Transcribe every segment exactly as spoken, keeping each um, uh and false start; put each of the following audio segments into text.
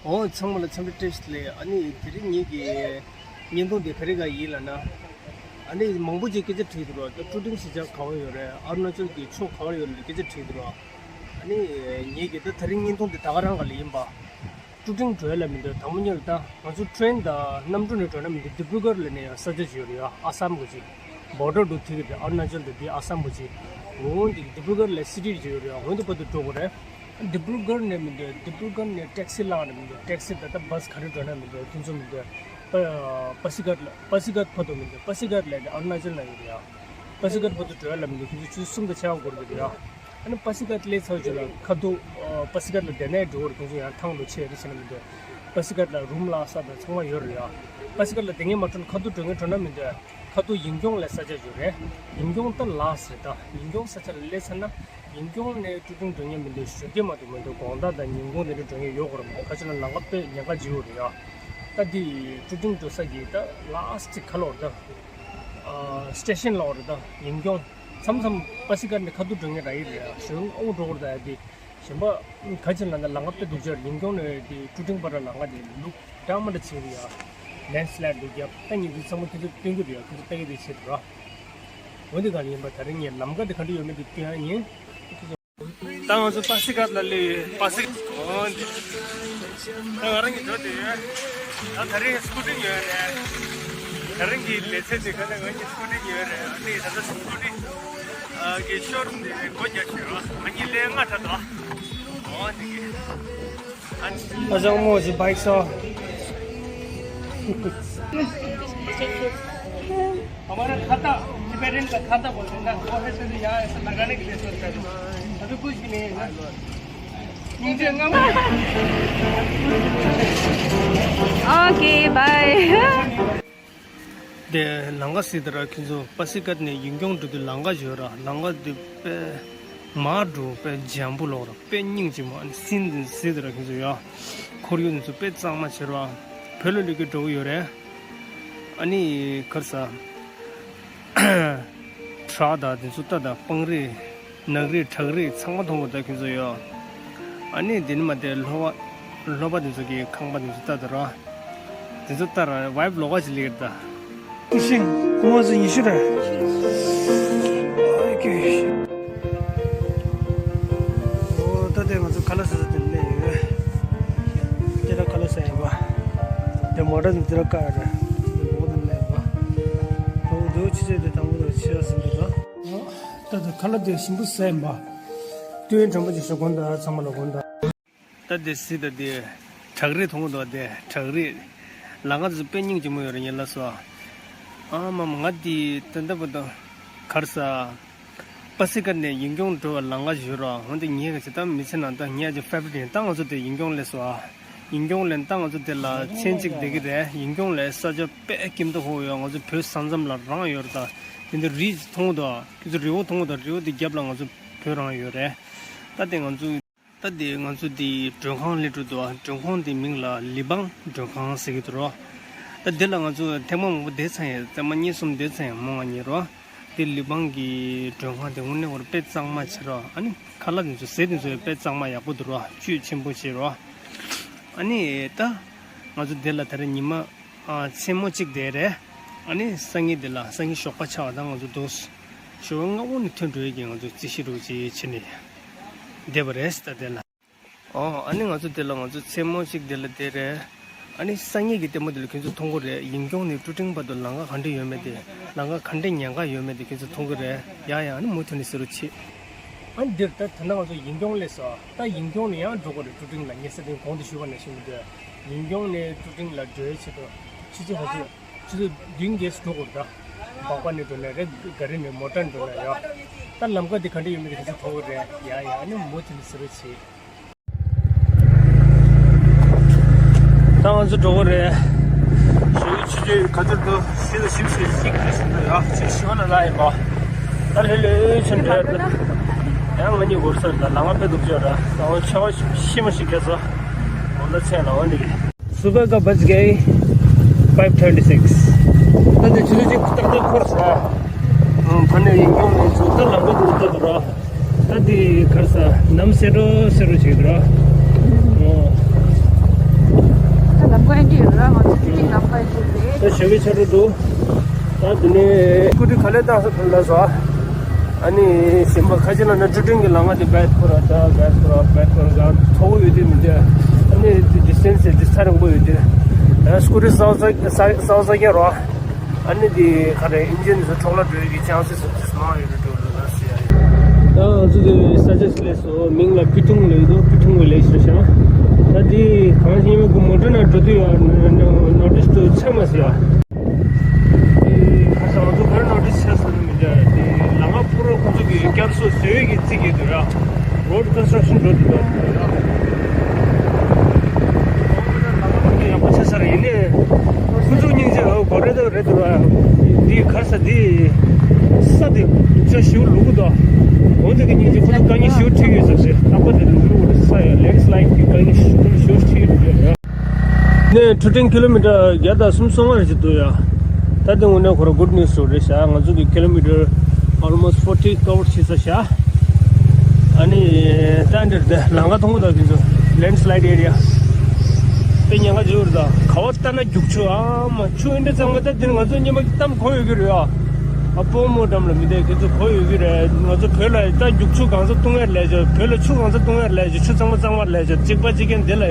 ཨོ་ཚང་མ་ལ་འཚམས་འདྲི་བཀྲ་ཤིས་བདེ་ལེགས། ཨ་ནི་དེ་རིང་ངེད་ཀྱི་བརྙན་ཐུང་དེ་ག་རེ་ག་ཡིན་ལབ་ན། ཨ་ནི་མང་པོ་ཅིག་སྐད་ཆ་དྲིས་འདུག་ར། ད་ཀྲུ་ཀྲིང་ཟེར་ས་ག་པར་ཡོད་རེད། ཨ་རུ་ན་ཅལ་གྱི་ཕྱོགས་ག་པར་ཡོད་རེད་སྐད་ཆ་དྲིས་འདུག་ར། ཨ་ནི་ངེད་ཀྱི་ད་དེ་རིང་བརྙན་ཐུང་དེ་ད་ག་རང་ག་ལ་ཡིན་པ། ཀྲུ་ཀྲིང་འགྲོ་ཡ་ལ་མི་འདོད་དང་པོ་ཉིད་ལ་ད་ང་ཚོ་ཊེ་རེན་དང་གནམ་གྲུ་ནས་འགྲོ་ན་མི་འདོད་ཌི་བྷུ་གར་ལབ་ནས་ཡང་ས་ཆ་ཅིག་ཡོད་རེད་ཡ། ཨ་སམ་གི་ཅིག་བོར་ཌར་དུ་ཐིག་གི་རེད། ཨ་རུ་ན་ཅལ་དང་དེ་ཨ་སམ་གི་ཅིག་འོ་འདི་ཌི་བྷུ་གར་ལ་སི་ཊི་ཅིག་ཡོད་རེད་ཡ། འོ་འདི་བར་དུ་འགྲོ་དགོས་རེད། ཌི་བྷུ་གར་ནས་མི་འདོད་ཌི་བྷུ་གར་ནས་ཊེག་སི་བླངས་ནས་མི་འདོད་ཊེག་སི་ད་ལྟ་བྷ་སི་ག་རེ་འགྲོ་ན་མི་འདོད་དེ་ཚོ་མི་འདོད་པ་པ་སི་ཀཊ་ལ་པ་སི་ཀཊ་བར་དུ་མི་འདོད་པ་སི་ཀཊ་ལ་ཨ་རུ་ན་ཅལ་ན་ཡོད་རེད་ཡ། པ་སི་ཀཊ་བར་དུ་འགྲོ་ཡ་ལ་མི་འདོད་དེ་ཚོ་ཆུ་གསུམ་དང་ཆར་པ་འགོར་གི་རེད་ཡ། ཨ་ནི་པ་སི་ཀཊ་སླེབས་ཚར་རྗེས་ལ་ཁ་ཐུག་ཨ་པ་སི་ཀཊ་ལ་བསྡད་ནའི་འགྲོ་བར་ཁོང་ཚོ་ཡང་ཐང་དུ་ཆས་རེད་བྱས་ན་མི་འདོད། པ་སི་ཀཊ་ལ་རུམ་ལ་ས་དང་ཚང་མ་ཡོད་རེད་ཡ། པ་སི་ཀཊ་ལ་བསྡད་མཁན་མ་འགྲོ་ན་ཁ་ཐུག་འགྲོ་མཁན་འགྲོ་ན་མི་འདོད། ཁ་ཐུག་ཡིན་ཀྱོང་ལ་ས་ཆ་ཡོད་རེད། ཡིན་ཀྱོང་ད་ལགས་རེད། ད་ཡིན་ཀྱོང་ས་ཆ་ལ་སླེབས་ཚར་ན་ཡིན་ཀྱོང་ནས་ཀྲུ་ཀྲིང་འགྲོ་མཁན་མི་འདོད་ཞོགས་ཀས་མ་གཏོགས་མི་འདུག་དགོང་དག་དང་ཉིན་གུང་དེ་འདྲ་འགྲོ་མཁན་ཡོད་དགོས་རེད་མོད། ག་ཅི་ན་ལམ་ཁ་དཔེ་ཉེན་ཁ་ཆེ་བོ་རེད་ཡ། ད་འདི་ཀྲུ་ཀྲིང་འགྲོ་ས་གི་ད་ལགས་ཅིག་ག་ལོར་ད། ཨ་སི་ཊེ་ཤན་ལོར་ད་ཡིན་ཀྱོང་། མཚམས་མཚམས་པ་སི་ཀཊ་ནས་ཁ་ཐུག་འགྲོ་མཁན་ར་ཡིན་རེད་ཡ། གཞན་ཨོ་འགྲོ་དགོས་རེད་ད་ཡ། དེ་གཞན་པ་ག་ཅི་ལབ་ན་ལམ་ཁ་དཔེ་སྡུག་ཅག་ཡིན་ཀྱོང་ནས་དེ་ཀྲུ་ཀྲིང་བར་ལ་ལམ་ཁ་དེ་ལུག་འདྲ་མི་འདྲ་བྱེད་རེད་ཡ། ལེན་སི་ལའེ་ཌི་འདུག་རྒྱབ་ད་ཉིན་དུས་ཚང་མ་ཁྱེད་ཚོ་སྟོན་གྱི་རེད་ཡ། ཁྱེད་ཚོ་ལྟ་གི་རེད་བྱེད་འདུག་ར། འོ་འདི་ག་ལ་ཡིན་པ་ད་རིང་ངས་ལམ་ཁ་དེ་ག་འདྲ་ཡོད་མེད་དེ་སྟོན་ཡ་ཡིན། ད་ང་ཚོ་པ་སི་ཀཊ་ལ་སླེབས་ཡོད། པ་སི་ཀཊ་འོ་འདི། ད་ང་རང་གི་འགྲོ་བསྡད་ཡོད། ད་ད་རིང་སི་ཀུ་ཊི་ཉོས་རེད། ད་རིང་གི་ལས་ཚེ་འདི་ག་ནས་ང་གཉིས་སི་ཀུ་ཊི་ཉོས་རེད། ཨ་ནི་ད་ལྟ་སི་ཀུ་ཊི་ཨ་གི་ཤོ་རུམ་འདི་སྒོ་རྒྱག་བཞིན་རོགས། ང་གཉིས་ལས་སྔ་དྲགས་འདུག་འོ་འདི་གི། ཨ་ཅང་མོ་ཞིག་བྷའིཀ་སོ། हमारा खाता, टिबेटन का खाता बोलते हैं ना, वो है, तो यहाँ ऐसा लगाने के लिए सोचता है। अभी कुछ भी नहीं है ना। मुझे ना। Okay, bye. དེ་ལམ་ཁ་གཟིགས་དང་ར། ཁྱེད་ཚོ་པ་སི་ཀཊ་ནས་ཡིན་ཀྱོང་འགྲོ་དུས་ལམ་ཁ་ཡོད་ར། ལམ་ཁ་དེ་དཔེ་མར་འགྲོ་དཔེ་འཇམ་པོ་ལོག་ར། དཔེ་སྙིང་རྗེ་མོ། ཨ་ནི་སིན་དེ་གཟིགས་དང་ར། ཁྱེད་ཚོ་ཡ་ཁོར་ཡུག་དེ་ཚོ་དཔེ་གཙང་མ་བྱེད་ར། བོད་ལ་སླེབས་ཀྱི་འགྲོ་གི་ཡོད་རེད། ཨ་ནི་ག་རེ་ཟ། བྲག་དང་དེ་ཚོ་ལྟ་དང་། སྤང་རི། ནགས་རི་བྲག་རི་ཚང་མ་མཐོང་གི་འདུག་ཁྱེད་ཚོ་ཡ། ཨ་ནི་དེ་ནི་མ་དེ་ལྷོ་བ། ལྷོ་པ་དེ་ཚོ་གི་ཁང་པ་དེ་ཚོ་ལྟ་དང་ར། དེ་ཚོ་ལྟ་ར་ཝའིབ་ལོགས་ཀ་ཞིག་སླེབས་ཀྱི་རེད་ད། ཀུ་ཤིང་ཀུ་མ་ཚོ་ཉི་ཤུ་རེད། ཨོ་ཁེ། ཨོ་ད་དེ་ང་ཚོ་ཁ་ལག་ཟ་ས་དེ་སླེབས་ཡོད། དེ་ལ་ཁ་ལག་ཟ་ཡིན་པ། དེ་མོ་ཊ་དེ་དེ་ལ་བཀག་རེད། དེ་མོ་དེ་སླེབས་པ། ཨོ་དེ་ཕྱི་ཚེ་དེ་དང་པོ་དང་ཕྱི་ཟ་ཟིན་འདུག་ད། ད་དེ་ཁ་ལག་དེ་ཞིམ་པོ་ཟ་ཡིན་པ། ཏུའུ་ཡོན་དྲན་པ་ཅིག་ཞོག་གོན་ད་ཚང་མ་ལ་གོན་ད། ད་དེ་གཟིགས་དང་དེ་བྲག་རི་མཐོང་གི་འདུག་དེ་བྲག་རི། ལམ་ཁ་དེ་ཚོ་དཔེ་སྙིང་རྗེ་མོ་ཡོད་རེད། ངས་ལབ་སོང་། ཨ་མ་མ་ང་དེ་ད་ལྟ་བར་དུ་ག་རེ་ཟ། པ་སི་ཀཊ་ནས་ཡིན་ཀྱོང་འགྲོ་བའི་ལམ་ཁ་ཡོད་ར། འོན་ཏེ་ངས་ག་ཅི་ད་མི་ཚེ་ནང་ད་ངས་ཀྱི་ཕེ་བ་རི་ཊི་ཡིན། ད་ང་ཚོ་དེ་ཡིན་ཀྱོང་སླེབས་སོང་ཨ། ཡིན་ཀྱོང་སླེབས། ད་ང་ཚོ་དེ་ལ་མཚན་གཅིག་བསྡད་ཀྱི་རེད། ཡིན་ཀྱོང་ལ་ས་ཆ་དཔེ་སྐྱིད་མདོག་ཁ་པོ་ཡོད། ང་ཚོ་བོད་ས་མཚམས་ལ་རང་ཡོད་རེད་ད། དེ་འདི་རི་མཐོང་གི་འདུག་ཁྱེད་ཚོ་རི་བོ་མཐོང་གི་འདུག་རི་བོ་དེ་རྒྱབ་ལ་ང་ཚོ་བོད་རང་ཡོད་རེད། ད་དེ་ང་ཚོ། ད་དེ་ང་ཚོ་དེ་མགྲོན་ཁང་སླེབས་འགྲོ་འདུག་མགྲོན་ཁང་དེ་མིང་ལ་ལི་བང་མགྲོན་ཁང་ཟེར་གྱི་འདུག་རོ། ད་དེ་ལ་ང་ཚོ་ཐེངས་མ་མང་པོ་བསྡད་ཚར་ཡིན། ཐེངས་མ་གཉིས་གསུམ་བསྡད་ཚར་ཡིན་མོ་ང་གཉིས་རོ། དེ་ལི་བང་གི་མགྲོན་ཁང་དེ་དངོས་གནས་ཁོ་རང་དཔེ་གཙང་མ་བྱེད་རོ། ཨ་ནི་ཁ་ལག་དེ་ཚོ་ཟས་དེ་ཚོ་དཔེ་གཙང་མ་ཡག་པོ་འདུག་རོ། བཅུད་ཆེན་པོ་བྱེད་རོ། ཨ་ནི་ད་ང་ཚོ་དེ་ལ་ད་རེས་ཉི་མ། ཨ་མཚན་མོ་གཅིག་བསྡད་རེད། ཨ་ནི་སང་ཉིན་དེ་ལ་སང་ཉིན་ཞོགས་པ་ཆགས་པ་དང་ང་ཚོ་འདུག་ཞོགས་པ་སྔ་པོ་ནས་ཐོན་འགྲོ་ཡས་ཀྱི་ང་ཚོ་རྩིས་ཞིབ་རོགས་ཅིག་བྱས་ནས་བསྡད་པ་རེད་ད་དེ་ལ། ཨོ་ཨ་ནི་ང་ཚོ་དེ་ལ་ང་ཚོ་མཚན་མོ་གཅིག་དེ་ལ་བསྡད་རེད། ཨ་ནི་སང་ཉིན་གྱི་ལྟད་མོ་དེ་ལ་ཁྱོད་ཚོ་མཐོང་གི་རེད། ཡིན་ཀྱོང་ནས་ཀྲུ་ཀྲིང་བར་དུ་ལམ་ཁ་ག་འདྲ་ཡོད་མེད་དེ། ལམ་ཁ་ག་འདྲ་ཉེན་ཁ་ཡོད་མེད་དེ་ཁྱོད་ཚོ་མཐོང་གི་རེད། ཡ་ཡ་ཨ་ནི་མུ་མཐུད་ནས་གཟིགས་རོགས་བྱེད། ཨ་ནི་འདིར་ད་ད་ལྟ་ང་ཚོ་ཡིན་ཀྱོང་སླེབས་སོང་། ད་ཡིན་ཀྱོང་ནས་ཡང་འགྲོ་དགོས་རེད་ཀྲུ་ཀྲིང་ལ། ངས་ས་སྟེང་གོང་དུ་ཞུས་པ་ནང་བཞིན་མི་འདུག་ཡིན་ཀྱོང་ནས་ཀྲུ་ཀྲིང་ལ་འགྲོ་ཡའི་ཆེད་དུ་ཆུ་ཚོད་ཕལ་ཆེར་ཆུ་ཚོད་བདུན་བརྒྱད་ཙམ་འགྲོ་དགོས་རེད་ད། སྦག་སྦག་ནས་འགྲོ་ན་རེད། ག་རི་ནས་མོ་ཊ་འགྲོ་ན་ཡ། ད་ལམ་ཁ་འདི་ག་འདྲ་ཡོད་མེད་དེ་ཁྱེད་ཚོ་མཐོང་གི་རེད། ཡ་ཡ་ཨ་ནི་མུ་མཐུད་ནས་གཟིགས་རོགས་བྱེད། ད་ང་ཚོ་འགྲོ་གི་རེད། ཞོགས་ཀྱི་ཆུ་ཚོད་ག་ཚོད་འདུག་ཕྱི་ལ་བཞི་བཞི་བཞི་ག་ཚོད་འདུག་ཡ། ཕྱི་བཞི་པ་ན་ལ་ཡིན་པ། ད་ལྷོད་ལྷོད་ཕྱིན་འགྲོ་ཡ་ད། ཡང་ང་གཉིས་འགོར་ས་རེད། ད་ལམ་ཁ་དཔེ་སྡུག་ཅག་རེད། ད་ང་ཆར་པ་ཤི་མ་ཤི་ཁྱེད་ཚོ། འོ་ད་མཚན་ལ་འོ་འདི་གི། सुबह का बज गए five thirty six. ད་ལྟ་ཆུ་ཚོད་གཅིག་ཏག་ཏག་འཁོར་སོང་། ཕ་ནས་ཡིན་ཀྱོང་ནས་ཚུར་ད་ལམ་ཁ་འདི་ལྟ་དུ་ར། ད་འདི་ག་རེ་ཟ། ནམ་སེར་རོ་སེར་རོ་བྱེད་འདུག་ར། ཨོ། ཞོགས་པའི་ཆར་པ་འདུག་ད་དེ་ནས་སྐུ་དྲི་ག་ལེར་བཏང་ས་ལ་བཟོ། ཨ་ནི་གཞན་པ་ཁ་ཆེ་ལ་ན་ཀྲུ་ཀྲིང་གི་ལམ་ཁ་དེ་བེད་ཁོ་ར་ད་བེད་ཁོ་ར་བེད་ཁོ་ར་ག་མཐོ་བོ་ཡོད་དེ་མི་འདུག་ཨ་ནི་ཌི་སི་ཊེན་སི་དེ་ས་རིང་པོ་ཡོད་དེ། ད་སྐུ་དྲི་སའོ་ས་སའོ་ས་རྒྱ་རོ། ཨ་ནི་དེ་ག་རེ་ཨིན་ཇིན་སུ་འཕྲོ་བརླག་འགྲོ་ཡི་གི་ཆན་སི་སུ་དེ་མང་ཡོད་རེད་འགྲོ་ལ་ཟེར་ཡ་ཡོད། ད་ང་ཚོ་དེ་ས་ཆ་སི་ལས་སོ་མིང་ལ་པི་ཐུང་ལབ་ཡོད་དོ། པི་ཐུང་གི་ལས་ཤོ་ཤ། ད་དེ་གང་ཡིན་མོ་གི་མོ་ཊ་ན་འགྲོ་དུས་ཡ་ནོ་ཊིས་དུ་ཆ་མ་སི་ཡ། དེ་ཁ་སང་ང་ཚོ་གར་ནོ་ཊིས་ཆ་སོ་ནི་མི་འདྲ་དེ་ལམ་ཁ་ཕུ་རོ་ཁོ་ཚོ་གི་བསྐྱར་གསོ་བཟོས་ཡོད་གི་རྩིས་ཀྱི་དུ་ར། རོ་ཌི་ཀོན་སི་ཊྲག་ཤན་འགྲོ་དུས་ཡ། ཡག་པོ་ཆ་ས་རེད། ཡིན་ནའི་ཁོ་ཚོ་སྙིང་རྗེ་འོ་གོ་རེ་ད་རེད་འདུག་ཨ། འདི་གར་ས་འདི་ས་འདི་ཅ་ཞིའུ་ལུག་དོ། འོན་ཏེ་གི་སྙིང་རྗེ་ཁོ་ཚོ་དཀའ་ངལ་ཞིའུ་ཁྲིད་ཡོད་ཟེར་ཟེར། རྟག་པར་དེ་ལུག་ལུག་རེད། ས་ཡ་ལེན་སི་ལའིཌ་གི་དཀའ་ངལ་ཞིའུ་ཁྲིད་ཡོད་རེད། ནས་ཁྲུ་ཀྲིང་ཀི་ལོ་མི་ཊར་བརྒྱ་དང་སུམ་ཅུ་སོ་ལྔ་རེ་ཅིག་འདུག་ཡ། ད་དེ་དངོས་གནས་ཁོ་ར་གུཌ་ནིའུ་སི་རེད་ཤག་ང་ཚོ་གི་ཀི་ལོ་མི་ཊར་almost forty cover བྱས་ས་ཤག་ཨ་ནི་ད་འདིར་དེ་ལམ་ཁ་མཐོང་གི་འདུག་ཁྱེད་ཚོ་ལེན་སི་ལའིཌ་ཨེ་རི་ཡ། དཔེ་ཉེན་ཁ་ཆེ་བོ་རེད། ད་ག་བ་ལྟ་ན་རྒྱུག་ཆུ་ཨ་མ་ཆུ་ཨེ་འདྲ་གཙང་མ། ད་འདིར་ང་ཚོ་སྙེ་མ་གཏམ་གོ་ཡོད་ཀྱི་རེད་ཨ། ཨ་སྤོ་མོ་འགྲམ་ལ་མི་བསྡད། ཁྱེད་ཚོ་གོ་ཡོད་ཀྱི་རེད། ང་ཚོ་བོད་ལ་ད་རྒྱུག་ཆུ་གང་ས་བཏུང་ཡར་ལས་ཆོག་བོད་ལ་ཆུ་གང་ས་བཏུང་ཡར་ལས་ཆོག་ཆུ་གཙང་མ་གཙང་མར་ལས་ཆོག་གཅིག་པ་གཅིག་རྐྱང་འདི་ལ་ཡ།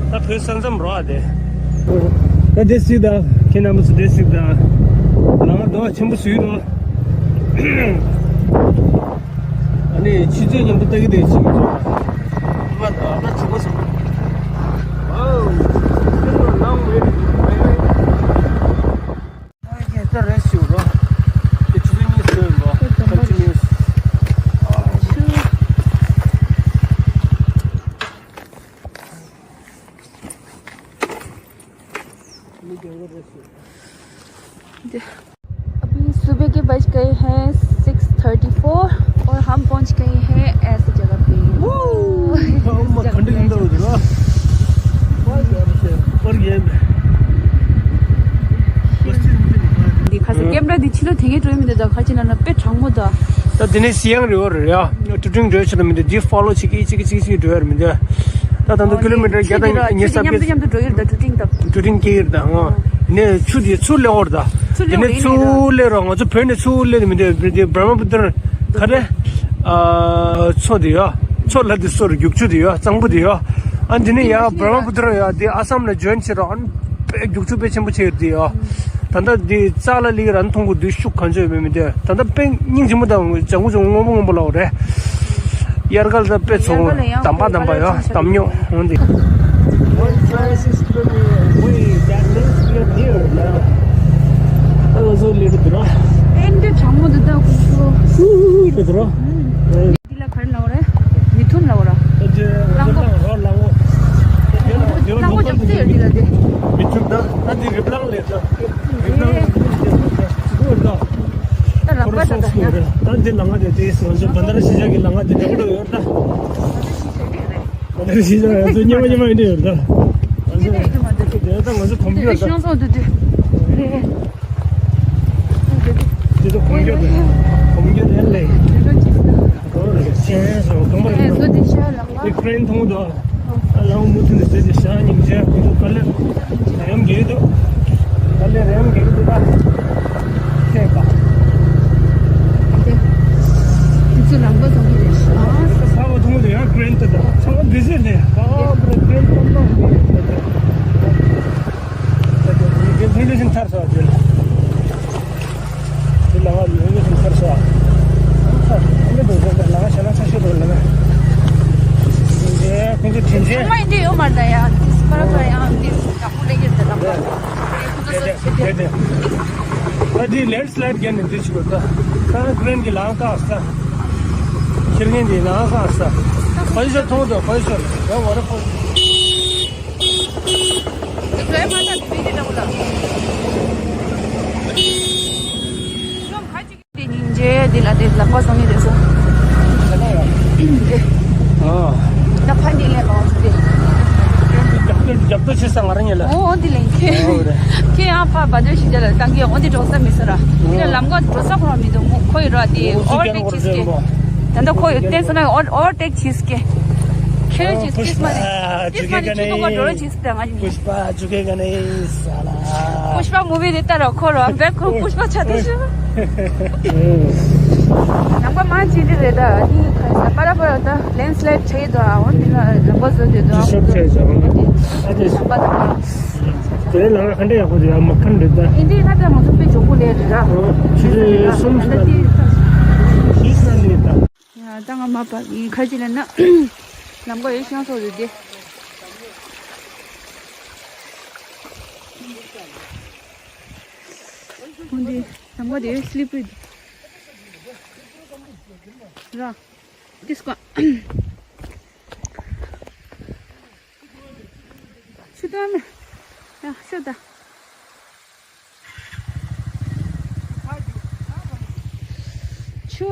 ད་བོད་ས་མཚམས་རོ་ཨ་དེ། ད་དེ་སྲིད་ད། ཁྱེད་རྣམ་པ་ཚོ་དེ་སྲིད་ད། ལམ་རྡོ་ཆེན་པོ་བཟོས་རོ། ཨ་ནི་ཆུ་ཚོད་མཉམ་དུ་ལྟ་གི་དེ་ཆེན་པོ་ཚོ། མ་ད་ད་ཆེན་པོ་ཚོ། Wow, still a long way to go. ད་རེས་ཞུ་རོ། དེ་ཆུ་ཚོད་གཉིས་སུ་ཡོད་རོ། Continuous. अभी सुबह के बज गए हैं सिक्स थर्टी फ़ोर और हम पहुंच गए हैं ऐसी जगह पे। འདི་ཁ་སང་ཀེམ་ར་འདི་ཕྱི་ལོགས་དེ་ངས་སྤྲོད་མི་འདུག་ད་ཁ་ཅིག་ན་ན་དཔེ་གྲང་མོ་ད། ད་དེ་ནས་སི་ཡང་རི་བོ་རེད་ཡ། ཀྲུ་ཀྲིང་འགྲོ་ཆེད་དུ་མི་འདུག་འདི་ཕོ་ལོ་བྱེད་ཀྱི་གཅིག་གཅིག་གཅིག་འགྲོ་ཡ་རེད་མི་འདུག་ད་ད་དུང་ཀི་ལོ་མི་ཊར་བརྒྱ་དང་ཉི་ཤུ་རྩ་བརྒྱད། མཉམ་དུ་མཉམ་དུ་འགྲོ་གི་རེད་ད་ཀྲུ་ཀྲིང་ད། ཀྲུ་ཀྲིང་སྐྱེ་གི་རེད་ད་ངོ་། ནས་ཆུ་དེ་ཚུར་སླེབས་འོར་ད། དེ་ནས་ཚུར་སླེབས་རོགས། ང་ཚོ་བོད་ནས་ཚུར་སླེབས་མི་འདུག་འདི་བྷ་ར་མ་པུ་ཏྲ་ག་རེ། མཚོ་དེ་ཡོད། མཚོ་ལ་དེ་སོར་རྒྱུག་ཆུ་དེ་ཡོད། གཙང་པོ་དེ་ཡོད། ཨ་འདི་ནས་ཡ་བྷ་ར་མ་པུ་ཏྲ་ཡ་དེ་ཨ་སམ་ལ་ཇོ་ཡིན་བྱེད་རོགས། ཨ་ནི་དཔེ་རྒྱུག་ཆུ་དཔེ་ཆེན་པོ་ཆེ་ཡོད་དེ་ཡོད། ད་ལྟ་འདི་རྩ་ལ་ལིག་ར་མཐོང་གི་འདུག་ཤུགས་གང་ཆོད་ཡོད་མེད་མི་འདུག་ད་ལྟ་དཔེ་སྙིང་རྗེ་མོ་དང་ལྗང་གུ་ལྗང་གུ་སྔོན་པོ་སྔོན་པོ་ལ་འོ་རེད། དབྱར་ཁ་ལ་དཔེ་ཚོགས་དམ་པ་དམ་པ་ཡོད་དམ་ཉོ་འོང་འདི། One five six kilometer away, that means we are near now. ཨ་ལོ་ལེ་དུ་ར། ཨེ་འདི་གྲང་མོ་འདི་ད་ཀུ་ཀུ། ཧུ་ཧུ་ཧུ་དུ་ར། འདི་ལ་ག་རེ་ལབ་རེད། མི་ཐུན་ལབ་ར། ཨ་ཅེ་རླངས་འཁོར་ར་ལ་ངོ་། རླངས་འཁོར་ཅོག་ཙེ་ཡོད་འདི་ལ་དེ། མི་ཐུན་ད་ད་འདི་རི་པླང་ལེ་ད། རི་པླང་ལེ་ད། ད་ལག་པ་ད་ད་ཡ། ད་འདི་ལ་ང་དེ་དེ་སོང་ཚོ་བན་དར་ཤི་ཇ་གི་ལ་ང་དེ་འདྲ་པོ་ཡོད་ད། བན་དར་ཤི་ཇ་ཡོད་ཚོ་ཉི་མ་ཉི་མ་ཡིན་དེ་ཡོད་ད། ང་ཚོ་དེ་ད་ང་ཚོ་གོམ་ཡོད་ད། ཤང་སོང་དུ་དུ། དེ་ད་གོམ་ཡོད་ད། གོམ་ཡོད་ད་ལེ། ཨོ་ལེ་ཤེས་སོང་གོམ་ཡོད་ད། དེ་ཁྲེན་མཐོང་དོ། ཨ་ལའོ་མུ་མཐུན་དུ་བྱས་ཏེ་ཤ་ཉིན་བྱས་ཁོང་ཚོ་དཀའ་ལས་རེམ་འགེལ་འདུག་དཀའ་ལས་རེམ་འགེལ་འདུག་ད། ཁྱེད་པ། དེ་ཚོ་ལམ་པ་ཚོ་གི་རེད་ཤག་ས་བ་མཐོང་དུ་ཡང་ཀྲེན་ཏི་ད་ཚང་མ་བི་ཟི་ནས་ད་བར་ཀྲེན་ཏི་མཐོང་ད། ད་ཚོ་ཚོ་ཚོ་ཚོ་ཚོ་ཚོ་དེ་ལ་ང་ལོ་ངོ་ཤིང་ཁར་སོ། ཁར་ཨ་མེ་དོ་ཟེར་ལ་ང་ཤ་ལ་ཆ་ཤོད་དོ་ལ་ང་། དེ་ཁོང་ཚོ་དྲིན་ཆེ། ཚང་མ་ཡིན་དེ་ཡོད་མ་རེད་ད་ཡ། དེ་སི་པ་ར་པ་ཡང་དེ་ཡག་པོ་ལེགས་ཡོད་ད་ལ། ཁོང་ཚོ་སོ་ཆེ་དེ། ད་དེ་ལེན་སི་ལའིཌ་བརྒྱབ་ནས་དེ་ཆུ་ད། ད་ཀྲེན་གྱི་ལང་ཀ་ས། ཁྱེར་མཁན་དེ་ལང་ཀ་ས། ཕ་ཡི་ཤ་མཐོང་དོ་ཕ་ཡི་ཤ་ཡ་བ་ར་ཕ། དེ་ཚོའི་མ་ཐག་དེ་བེད་དེ་འདྲ་བོ་ལ། དེ་སྙིང་རྗེ་འདི་ལ་དེ་ལག་པ་བཟང་ངེ་དེ་སོ། ཨ། ད་ཕ་འདི་ལས་ལོ་དེ། རྒྱབ་ཏུ་རྒྱབ་ཏུ་ཆེ་ས་ང་རང་ཉལ་ལ། ཨོ་འདི་ལས་ཁེ། ཨོ་རེད། ཁེ་ཡང་ཕ་བ་དོ་ཞིག་ལ་བཏང་གི་ཨོ་འདི་འགྲོ་ས་མི་ས་ར། འདི་ལ་ལམ་ཀ་འགྲོ་ས་ཁོ་རང་མི་འདུག་ཁོ་ཡི་ར་དེ་ཨོ་ཨོ་ཊེག་ཆིས་ཀེ། ད་ལྟ་ཁོ་ཡི་བསྟན་སོང་ན་ཨོ་ཨོ་ཊེག་ཆིས་ཀེ། ཁྱོད་ཀྱིས་ཁྲིས་མ་རེད། ཁྲིས་མ་རེད། ཁྱོད་ཀྱི་ཁ་ནས་འགྲོ་རོགས་བྱེད་ཟེར་ང་གཉིས། पुष्पा झुकेगा नहीं साला। पुष्पा movie རེད་ད་ར་ཁོ་ར་བེ་ཁོ་पुष्पा ཆ་ཏོ་ཤི། ནང་པ་མང་ཆེ་འདི་རེད་ད། འདི་ཁ་ས་པ་ར་པ་ར་ད་landslide ཆེ་དོ་ཨ། འོན་ཏེ་ལ་ལམ་པ་བཟོ་དེ་དོ་ཨ། ཅི་ཤོག་ཆེ་ཟེར་བ་ན། ནང་པ་ད་དེ་ལ་ང་ཁ་འདྲ་ཡག་པོ་ཡོད་མ་ཁ་འདྲ་ད། ཨིན་ཏི་ན་ད་མ་ཚོགས་པའི་ཇོ་བོ་ལས་རེད་ར། ཆུ་ཚོད་གསུམ་ད་ལྟ་དེ་ཤི་ས་ལས་ད། ཡ་ད་ང་མ་པ་ཡིན་ཁ་ཅིག་ལ་ན་ལམ་ཀ་ཡོད་ཤང་སོགས་རེད་དེ། འོན་ཏེ་ལམ་ཀ་དེ་slippery་ར། དེ་སྐོ་ཆུ་དམ་ཡ་ཤོ་ད། ཆུ།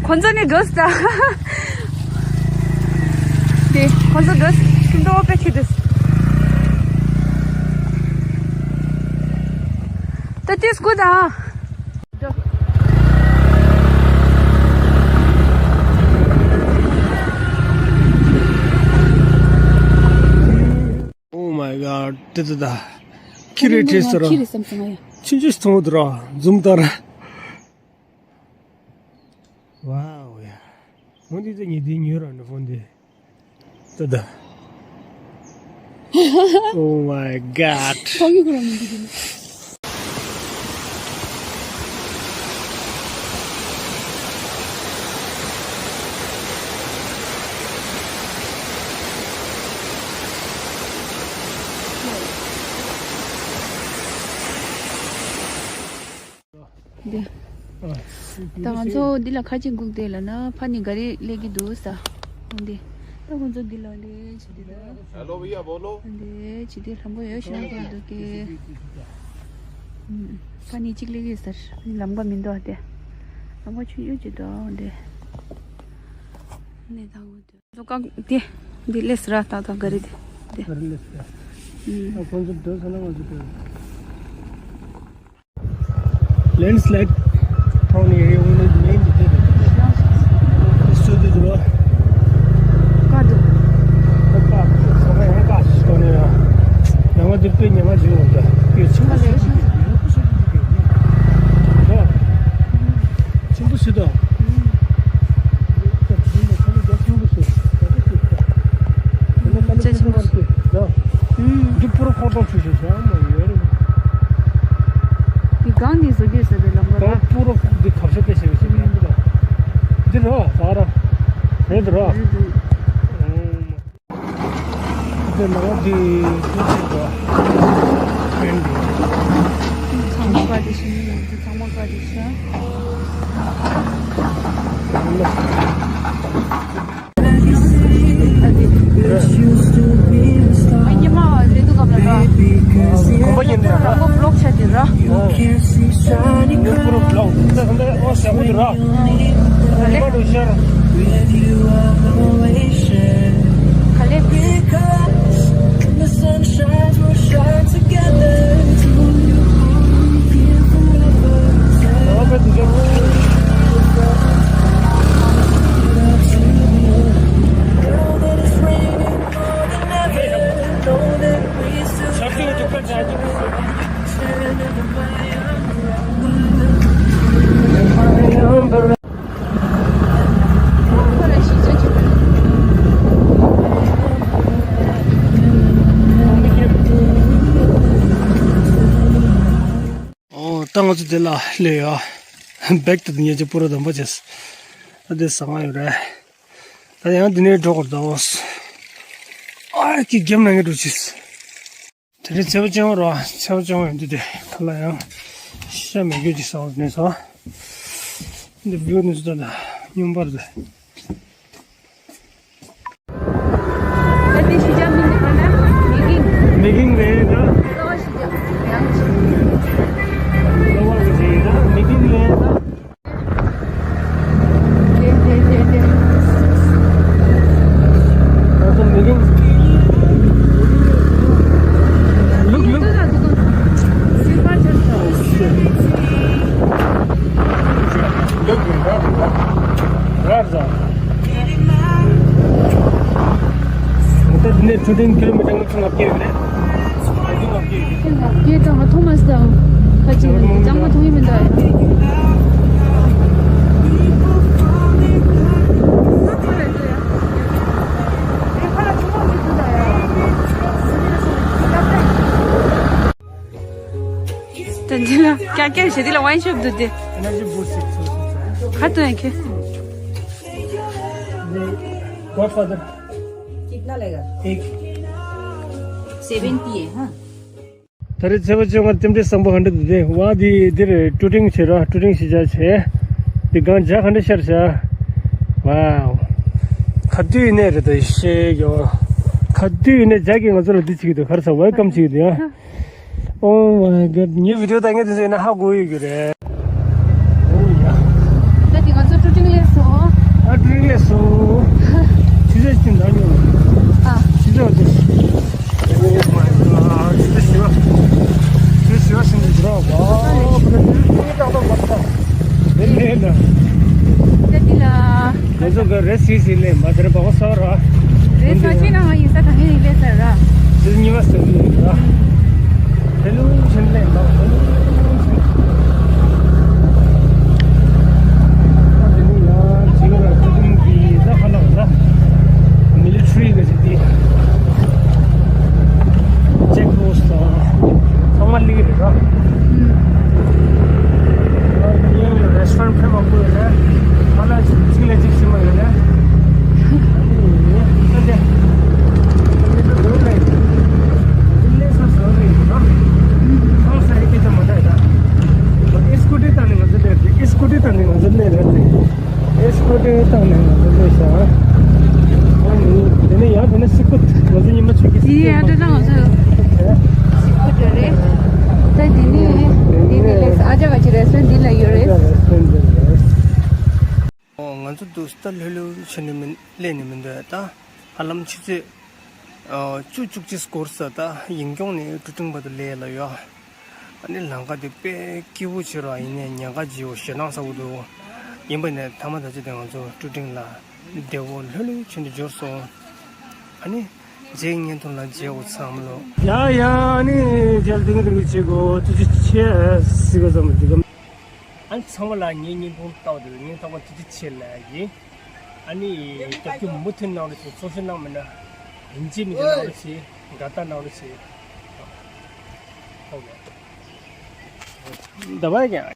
ཁོང་ཚོ་ནི་འགྲོ་སྟ། དེ་ཁོང་ཚོ་འགྲོ་ཁྱིམ་ཐོག་དཔེ་ཁྱི་འདུག་ད་དུས་སྐུ་དང་། Oh my god, དེ་དེ་ད། ཁྱི་རེད་དྲིས་སོ་ར། ཁྱི་རེད་བསམ་སོང་ང་ཡ། ཆུང་ཆུང་ཞིག་མཐོང་འདུག་ར། འཛུམ་ལྟར། Wow ཡ། འོ་འདི་ཚོ་ཉི་ཟླའི་ཉི་ར་ནི་ཕོན་དེ། ད་ད། Oh my god. ཐོག་ཡུག་ར་མི་འདུག་དེ་ནི། འདི། ད་ང་ཚོ་འདི་ལ་ཁ་ཅིག་སྒུག་བསྡད་ལ་ན་ཕ་ནི་ག་རེ་སླེབས་ཀྱི་འདུག་ས། འདི། ད་ཁོང་ཚོ་འདི་ལ་འདི་བྱེད་དུས་ད། Hello भैया बोलो। འདི་བྱེད་དུས་ལྷམ་པོ་ཡོད་ཤོང་གི་འདུག་གི། ཕ་ནི་གཅིག་སླེབས་ཀྱི་ཟེར། ལམ་ཀ་མི་འདུག་སྟེ། ལམ་ཀ་ཆུང་ཆུང་ཅིག་འདུག་འདི། ནས་ད་འོ་དེ། ཁོང་ཚོ་ཀ་འདི། འདི་སླེབས་ར་ད་ད་ག་རེ་འདི། འདི། ག་རེ་སླེབས་ས། ཁོང་ཚོ་འདུག་ས་ན་ང་ཚོ་འདུག Landslide ཐོག་ནས་ཡོང་ནས་མེད་འདི་དེ་རེད། སུ་དེ་འདུག་རོ། ཀ་འདུག་ཀ་ས་ཀ་ཡང་ཀ་ཞིག་ཐོག་ནས་ཡང་། ཡང་ང་འདིར་དཔེ་ཉེ་མ་ཞིག་འོང་ད། དཔེ་ཆེན་པོ་ཞིག་འདུག་རོ། ཆེན་པོ་ཞིག་འདུག་ཆེན་པོ་ཞིག་འདི་པུ་རོ་ཁོག་སྟོང་ཆུ་ཞིག་བྱ་མ་ཡོད་རེད། འདི་གང་ནས་བཟོ་རྒྱུ་ཟེར་བའི་ལམ་ཁ་ལ། གང་པུ་རོ་འདི་ཁ་བཤད་དེ་བྱེད་བྱེད་ཡིན་འདི་རོ། ད་ར། རེད་རོ། འདི་ནང་འདི་འདི་འདི་རོ། ཚང་མ་བཀའ་དྲིན་ཆེ། ཚང་མ་བཀའ་དྲིན་ཆེ། ཨོ། ད་ང་ཚོ་འདི་ལ་སླེབས་ཡོད། བེག་དེ་ཉེ་ཆ་པུ་ར་དམ་པ་བྱས། ཨ་འདི་ཟ་ང་ཡོད་རེད། ད་ཡང་འདི་ནས་འགྲོ་དགོས་རེད་ད། ཨ་ཀི་གེམ་ནང་གི་འགྲོ་ཆིས། དེ་རིང་ཚེས་པ་བཅོ་ལྔ་རོ། ཚེས་པ་བཅོ་ལྔ་ཡོད་འདུག་དེ་ག་ལ་ཡང་ཤ་མེད་རྒྱུ་ཅིག་ཟ་བ་ནས་ཟ། འདི་བིའུ་ནས་ཟ་ད་སྙོམས་པར་རེད། འདི་ནས་ཊུ་ཊིང་ཀི་ལོ་མི་ཊར་ལྔ་བཅུ་ང་བརྒྱད་ཡོད་རེད། ལྔ་བཅུ་ང་བརྒྱད་ཡོད་རེད། ཡེ་ད་ང་ཐོ་མ་སི་དང་ཁ་ཅིག་ལ་ཅང་མ་མཐོང་ཡིན་མི་འདུག་ཡ། ད་འདི་ལ་ཀྱ་ཀྱ་ཞེ་འདི་ལ་ཝའིན་ཤོབ་འདུག་སྟེ། एनर्जी बूस्ट एक सौ। ཁ་ཏོན་ཡ་ཁེ། गॉडफादर। कितना लेगा? एक। सेवेंटी है, हाँ। ད་རེས་ཚེས་པ་བཅོ་ལྔ་རྟེན་འབྲེལ་བཟང་པོ་ག་འདྲ་འདུག་སྟེ། ཝ་འདི་འདིར་ཊུ་ཊིང་བྱེད་ར། ཊུ་ཊིང་ཞེ་བྱ་བྱས། འདི་གང་ཇ་ག་འདྲ་ཤར་བྱ། ཝའོ། ག་དུས་ཡིན་ནའི་རེད་ད་ཤེས་ཡོ། ག་དུས་ཡིན་ནའི་ཇ་གིས་ང་ཚོ་ལ་འདི་བྱེད་ཀྱི་འདུག་ག་རེ་ཟ། ཝེལ་ཀམ་བྱེད་ཀྱི་འདུག་ཡ། Oh my god. ངའི་བི་ཌིའོ་ལྟ་མཁན་དེ་ཚོ་ཡིན་ན་ཧ་གོ་ཡོད་ཀྱི་རེད། ཨོ་ཡ། ད་དེ་ང་ཚོ་ཊུ་ཊིང་སླེབས་སོང་། ཨ་ཊུ་ཊིང་སླེབས་སོང་། ཆུ་ཚོད་གཅིག་འདང་ཉོ། ཨ། ཆུ་ཚོད་འདི། Oh my god. ཆུ་ཚོད་བཞི་པ། ཆུ་ཚོད་བཞི་པ་ཟིན་འདུག་ར། ཝའོ། ཨ་ནི་ཏག་ཏག་མ་ཏག་དེ་ལས་ན། ད་དེ་ལ། ང་ཚོ་ག་རེ་སི་སི་ལས་མ་དེར་བ་བ་ས་ར། རེ་ས་ཆེ་ན་ང་ཡིན་ས་ག་ཧེ་ཡིན་ལས་ས་ར། དེ་གཉིས་པ་ཟེར་གི་ཡོད་ར། དེ་ལུང་ཆེན་ལས་མ་དེ་ལུང་ཆེན། ཨ་དེ་ནི་ཡང་ཇི་ག་ར་ཁུ་ཏུམ་གི་ད་ཁ་ལག་ད། མི་ལི་ཊི་རི་གི་ཅིག་དེ། ཅེག་པོ་སི་ཊི་ད། ཚང་མ་ལི་རེད་ར། ཨུམ། ཡང་རེ་སི་ཊོ་རན་ཊི་ཕེབས་པ་ཀུ་ཡོད་རེད། ཧ་ལ་གཅིག་ལས་གཅིག་ཞིམ་པ་ཡོད་རེད། ཨ་ནི་ད་དེ་ལས་ས་བཟོ་རེད་ཡིན་ན། ཁང་ས་ཡི་སྐད་ཆ་མ་འདྲ་ཡོད་ད། ཨེ་སི་ཀུ་ཊི་བཏང་ནས་ང་ཚོ་སླེབས་རེད། ཨེ་སི་ཀུ་ཊི་བཏང་ནས་ང་ཚོ་སླེབས་རེད། ཨེ་སི་ཀུ་ཊི་བཏང་ནས་ང་ཚོ་སླེབས་ཤག་ཨ་ནི་དེ་ནས་ཡང་དེ་ནས་སི་ཀུ་ཊི་ང་ཚོ་ཉི་མ་གཅིག་གི་ཡི་ཨ་ཏྲ་ན་ང་ཚོ་སི་ཀུ་ཊི་རེད། ད་དེ་ནས་དེ་ནས་ལས་ཨ་ཅག་ག་ཅི་རེ་སོན་འདི་ལ་ཡོད་རེད། ཨོ་ང་ཚོ་དུ་ད་ལྷོད་ལྷོད་བྱས་ནས་མི་སླེབས་ནས་མི་འདུག་ད་ཧ་ལམ་ཆུ་ཚོད་ཨ་བཅུ་བཅུ་གཅིག་སྐོར་ས་ད་ཡིན་སྐྱོང་ནས་ཀྲུ་ཀྲིང་བར་དུ་སླེབས་ལ་ཡོད། ཨ་ནི་ལམ་ཁ་དེ་དཔེ་སྐྱིད་པོ་བྱེད་ར། ཡིན་ནའི་ཉེན་ཁ་ཅིག་ཡོད། ཞེད་སྣང་ཚ་པོ་འདུག་ཡིན་པ་ནས་ཐ་མ་ད་ཅི་དེ་ང་ཚོ་ཀྲུ་ཀྲིང་ལ་བདེ་བོ་ལྷོད་ལྷོད་བྱས་ནས་འབྱོར་སོང་། ཨ་ནི་རྗེས་བརྙན་ཐུང་ལ་མཇལ་འོ་ཚང་མ་ལོ། ཡ་ཡ་ཨ་ནི་རྒྱལ་དེང་དེང་གི་བྱེད་དགོས་ཐུགས་རྗེ་ཆེ་ཟིག་ག་ཙམ་འདི་གམ། ཨ་ནི་ཚང་མ་ལ་ངའི་བརྙན་ཐུང་ལྟ་བ་དེ་ལ་སྙིང་ཐག་པ་ཐུགས་རྗེ་ཆེ་ལབ་ཡིན། ཨ་ནི་རྒྱབ་སྐྱོར་མུ་མཐུད་གནང་རོགས་བྱེད། ཚོར་ཤེས་གནང་མེད་ན་ཡིན་གཅིག་མིན་གཅིག་གནང་རོགས་བྱེད། དགའ་རྟགས་གནང་རོགས་བྱེད། ཨོ་ཁེ། ད་བར་ཀྱང་